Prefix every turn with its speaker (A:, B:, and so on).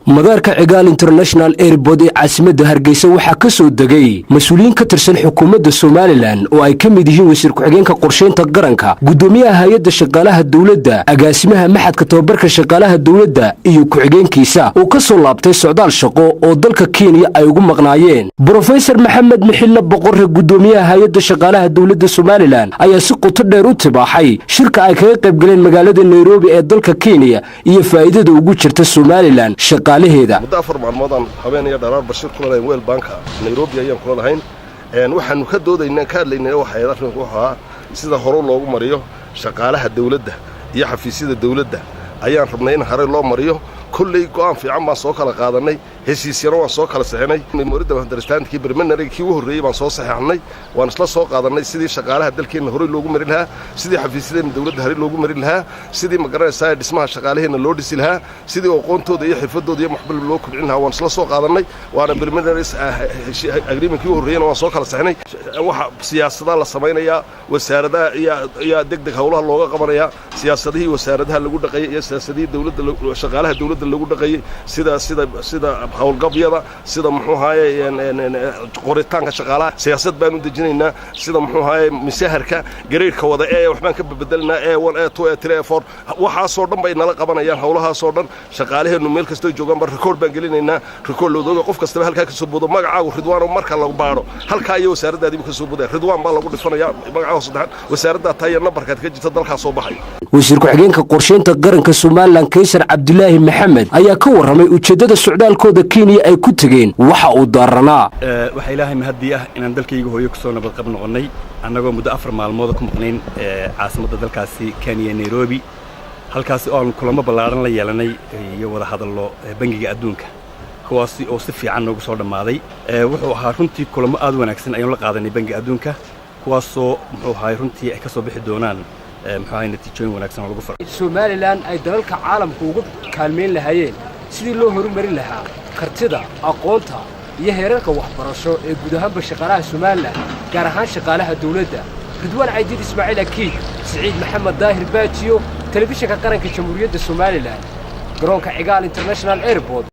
A: Madaarka Cigaal International Airport ee caasimadda Hargeysa waxaa ka soo degay mas-uuliyiin ka tirsan xukuumadda Somaliland oo ay ka mid yihiin wasiir ku-xigeenka qorshaynta qaranka, guddoomiyaha hay-adda shaqaalaha dowladda, agaasimaha machadka tababarka shaqaalaha dowladda iyo ku-xigeenkiisa oo ka soo laabtay socdaal shaqo oo dalka Kenya ay ugu maqnaayeen. Brofesor Maxamed Mixille Boqorre, guddoomiyaha hay-adda shaqaalaha dowladda Somaliland, ayaa si qoto dheer u tibaaxay shirka ay kaga qayb galeen magaalada Nairobi ee dalka Kenya iyo faa'iidada ugu jirta Somaliland shaqaalaheeda.
B: Muddo 4 maalmoodaan habeen iyo dharaar Bashiir kula lahayn World Bank-a Nairobi ayaan kula lahayn. Waxaanu ka doodaynaa, ka hadlaynay, waxay arrinku wuxuu ahaa sida hore loogu mariyo shaqaalaha dawladda iyo xafiisyada dawladda. Ayaan rabnay in hore loo mariyo. Kolley go'aan fiican baan soo kala qaadannay, heshiisyana waan soo kala saxinay. Memorandum of understanding-kii preliminary kii ugu horreeyey baan soo saxeexnay. Waan isla soo qaadannay sidii shaqaalaha dalkeenna horey loogu marin lahaa, sidii xafiisyadeenna dawladda horey loogu marin lahaa, sidii, ma garanaysaa, dhismaha shaqaalaheenna loo dhisi lahaa, sidii aqoontooda iyo xirfadooda iyo maxbal loo kobcin lahaa. Waan isla soo qaadannay, waana preliminary agreement-kii ugu horreeyena waan soo kala saxinay. Waxa siyaasadaha la samaynayaa, wasaaradaha ayaa deg deg howlaha looga qabanayaa, siyaasadihii wasaaradaha lagu dhaqayay iyo siyaasadihii dawladda, shaqaalaha dawladda lagu dhaqayay, sida howlgabyada, sida, muxuu ahaaye, qoritaanka shaqaalaha. Siyaasad baanu dejinaynaa, sida, muxuu ahaaye, misaharka grade-ka wada ee waxbaan ka bebedelinaa, A1, A2, A3, A4. Waxaasoo dhan bay nala qabanayaan howlahaasoo dhan. Shaqaalaheennu meel kastoo joogaanba record baan gelinaynaa, record loodooga. Qof kastaba halkaa ka soo boodo, magacaagu Ridwaano marka lagu baadho, halkaa iyo wasaaraddaadiibu ka soo boodaya. Ridwaan baa lagu dhifanayaa, magacaagu saddexan, wasaaraddaa taa iyo nambarkaad ka jirta dalkaa soo baxay.
A: Wasiir ku-xigeenka qorshaynta qaranka Somaliland, Kaysar Cabdilaahi Maxamed, ayaa ka warramay ujeeddada socdaalkooda Kenya ay ku tegeen waxa uu daaranaa.
C: Waxaa Ilaahay mahaddii ah inaan dalkayga hooyo ku soo nabadqab noqonnay, annagoo muddo 4 maalmooda ku maqnayn caasimadda dalkaasi Kenya, Nairobi, halkaasi oo aanu kulamo ballaaran la yeelanay iyo wada hadallo Bangiga Adduunka, kuwaasi oo si fiican noogu soo dhammaaday. Wuxuu ahaa runtii kulamo aad u wanaagsan ayaanu la qaadanay Bangiga Adduunka, kuwaasoo, muxuu ahaay, runtii ay ka soo bixi doonaan, muxuu ahay, natiijooyin wanaagsan oo lagu farxo.
A: Somaliland ay dalalka caalamka uga kaalmayn lahaayeen sidii loo horumarin lahaa kartida, aqoonta iyo heerarka waxbarasho ee guud ahaanba shaqaalaha Somaliland, gaar ahaan shaqaalaha dawladda. Ridwaan Caydiid Ismaaciil Akiid, Siciid Maxamed Daahir Baajiyo, Telefishinka Qaranka Jamhuuriyadda Somaliland, garoonka Cigaal International Airport.